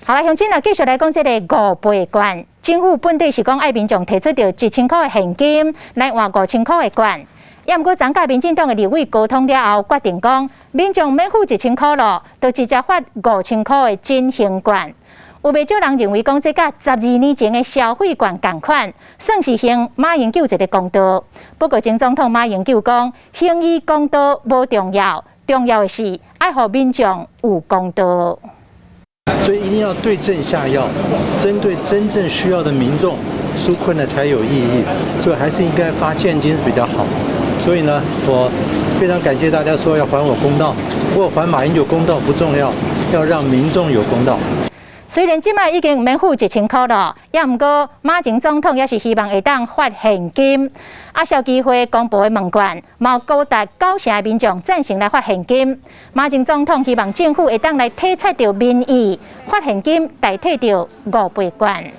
好啦，鄉親啊，繼續來講這个五倍券。政府本底是講愛民眾提出著1000箍的現金來換5000箍的券，也毋過昨佮民進黨的立委溝通了後，決定講民眾免付一千箍囉，就直接發五千箍的振興券。有袂少人認為講這佮12年前的消費券仝款，算是還馬英九一个公道。不過前總統馬英九講，還伊公道無重要，重要的是愛予民眾有公道。所以一定要對症下藥，針對真正需要的民眾紓困了才有意義。所以還是應該發現金是比較好。所以呢，我非常感謝大家說要還我公道，不過還馬英九公道不重要，要讓民眾有公道。雖然這擺已經免付一千箍囉，也毋過馬前總統也是希望會當發現金。啊，消基會公布的問卷，嘛有高達九成的民眾贊成來發現金。馬前總統希望政府會當來體察著民意，發現金代替著五倍券。